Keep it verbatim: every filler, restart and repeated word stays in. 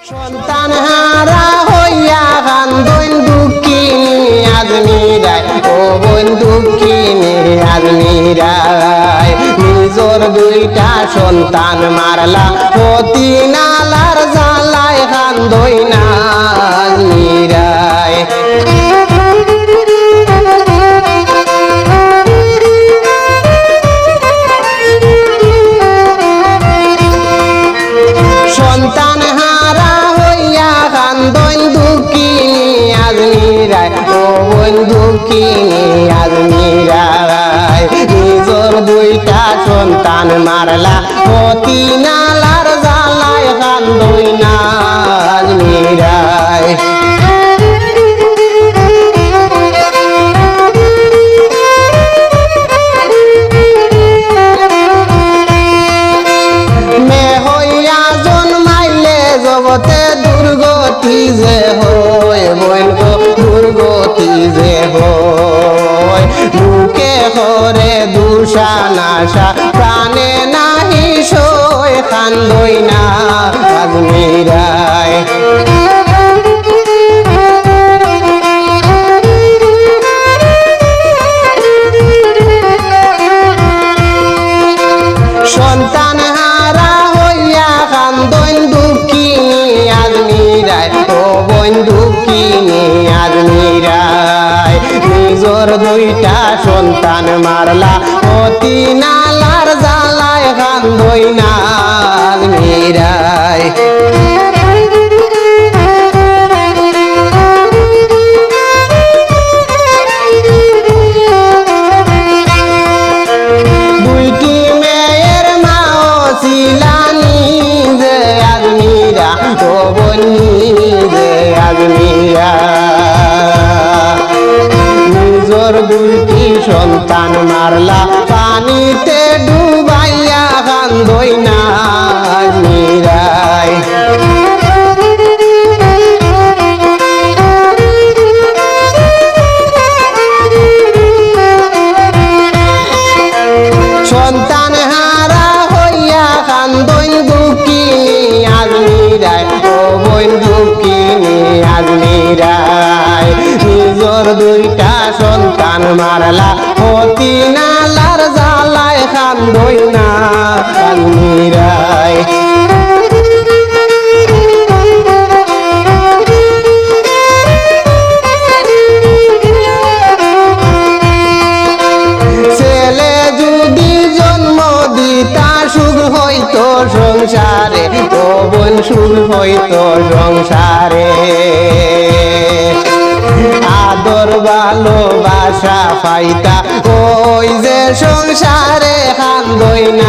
সন্তান হারা হইয়া কান্দইন দুঃখিনী আজমিরায়, ও বইন দুঃখিনী আজমিরায়। নিজর দুইটা সন্তান মারলা, হতি নালার জ্বালায় কান্দইন আজমিরায়। সন্তান হারা হইয়া কান্দইন দুঃখিনী আজমিরায়, ও বইন দুঃখিনী আজমিরায়। নিজর দুইটা সন্তান মারলা, হতি নালার জ্বালায় কান্দইন আজমিরায়। মেয়ে হইয়া জন্মাইলে জগতে দুর্গতি যে হয়, বইন গো দুর্গতি যে হয়। মুখে করে দুষানাশা, প্রাণে নাহি সয়, কান্দইন আজমিরায়। সন্তান হারা হইয়া কান্দইন দুঃখিনী আজমিরায়, ও বইন দুঃখিনী আজমিরায়। নিজর দুইটা সন্তান মারলা, হতি নালার জ্বালায় কান্দইন আজমিরায়। দুইটি মেয়ের মাও ছিলানি যে আজমিরা, ও বইন যে আজমিরা। নিজর দুইটি সন্তান মারলা, পানিতে ডুবাইয়া কান্দইন আজমিরায়। সন্তান হারা হইয়া কান্দইন দুঃখিনী আজমিরায়, ও বইন দুঃখিনী আজমিরায়। নিজর দুইটা সন্তান মারলা, হতি নালার জ্বালায় কান্দইন আজমিরায়। ছেলে যদি জন্ম দিতা সুখ হইতো সংসারে, ও বইন সুখ হইতো সংসারে। আদর ভালোবাসা পাইতা ওই যে সংসারে, কান্দইন